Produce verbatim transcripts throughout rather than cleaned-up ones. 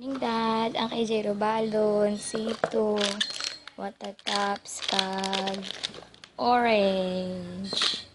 Ning dad, ang kay Jero balon, situ, water cups, kag orange.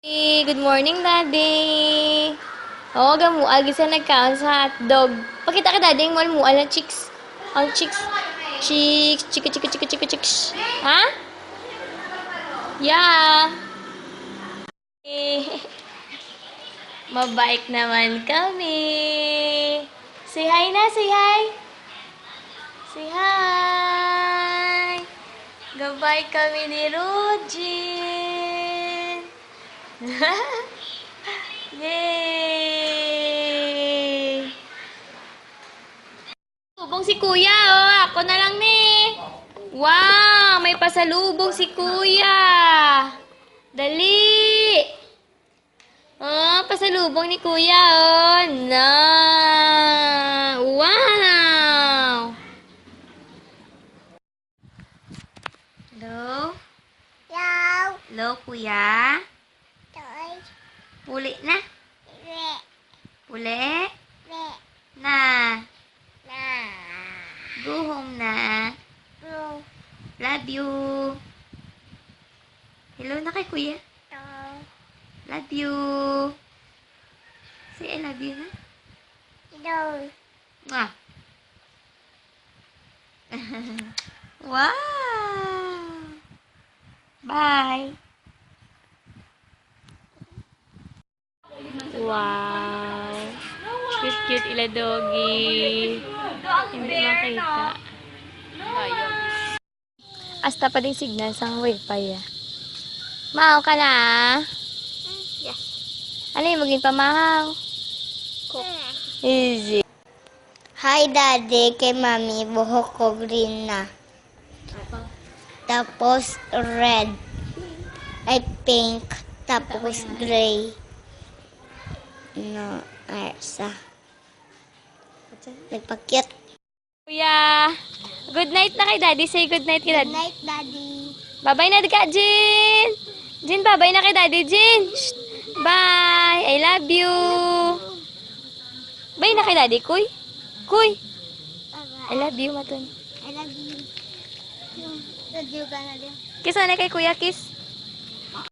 Hey, good morning, Daddy. Oo, gamual gid sa nagkaon sa hotdog. Pakita ka, Daddy, ang mual-mual na chicks. Ang chicks. Chicks, chika, chika, chika, chika, chicks. Ha? Yeah. Mabait naman kami. Say hi na, say hi. Say hi. Gabay kami ni Rojin. Yay! Pasalubong si Kuya, oh. Ako na lang ni. Wow, may pasalubong si Kuya. Dali. Oh, pasalubong ni Kuya, oh. Na. Wow. Hello? Hello? Hello, Kuya? Toy. Puli na? Re. Puli? Re. Na. Na. Go home na. Go. Love you. Hello na kay Kuya. Hello. Love you. Say, "I love you" na. Hello. Mwah. Wow! Bye! Wow! Cute, cute ila doggy. Hindi makita. Hasta pa din signal sang wifi, ah. Mahaw ka na, ah. Yes. Ano yung maging pamahaw? Coke. Easy. Hi, Daddy. Kay Mami, buhok ko green na. Tapos red. Ay, pink. Tapos gray. No, ay, sa. Nagpa-cute. Kuya, good night na kay Daddy. Say good night kay Daddy. Good night, Daddy. Babay na ka, Jin. Jin, babay na kay Daddy, Jin. Shh. Bye. I love you. Bye na kay Daddy, Kuy. Kuy. I love you, Matun. I love you. Love you, Gana. Kiss na kay Kuya, kiss.